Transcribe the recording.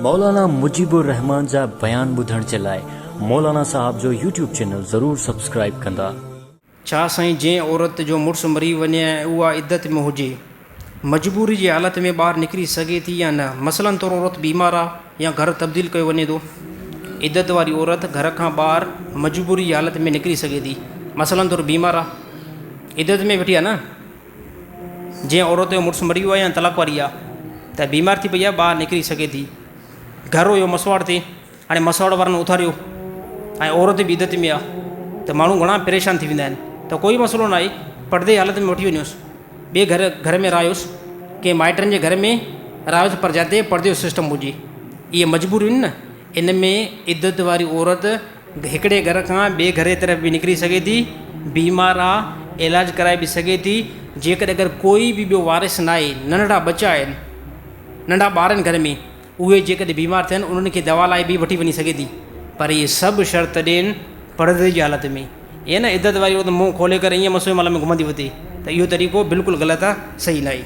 مولانا مجيب الرحمان جا بيان ٻڌڻ جي لاء مولانا صاحب جو يوٽيوب چينل ضرور سبسڪرائيب ڪندا. ڇا سائين جنهن عورت جو مڙس مري وڃي ۽ اها عدت ۾ هجي مجبوري جي حالت ۾ ٻاهر نڪري سگهي ٿي يا نه مثلا طور عورت بيمار آ يا گهر تبديل ڪيو وڃي ٿو عدت واري عورت گهر کان ٻاهر مجبوري جي حالت ۾ نڪري سگهي ٿي مثلا طور بيمار آ عدت ۾ ويٺي آ نه جنهن عورت جو مڙس مري ويو آهي يا طلاق واري آهي ته بيمار ٿي پئي آهي ٻاهر نڪري سگهي ٿي. گهر هيو مسواڙ تي هاڻي مسواڙ وارن اٿاريو ۽ عورت به عدت ۾ آهي ته ماڻهو گهڻا پريشان ٿي ويندا آهن ته ڪوئي مسئلو نه آهي پردي جي حالت ۾ وٺي وڃوس ٻئي گهر گهر ۾ رهايوس ڪنهن مائٽن جي گهر ۾ رهايوس پر جاتي پردي جو سسٽم هجي اهي مجبوريون آهن نه ان ۾ عدت واري عورت هڪڙي گهر کان ٻئي گهر جي طرف به نڪري سگهي ٿي، بيمار آ، علاج ڪرائي به سگهي ٿي، جيڪڏهن اگر ڪوئي به ٻيو وارث ناهي، ننڍڙا ٻچا آهن، ننڍا ٻار آهن گهر ۾، اهي جيڪڏهن بيمار ٿين انهن کي دوا لاء به وٺي وڃي سگهي ٿي، پر اهي سڀ شرط ڏين پردي جي حالت ۾، ائين نه عدت واري عورت منهن کولي ڪري ائين مسوي مال ۾ گهمندي وتي ته اهو طريقو بلڪل غلط آ، صحيح ناهي.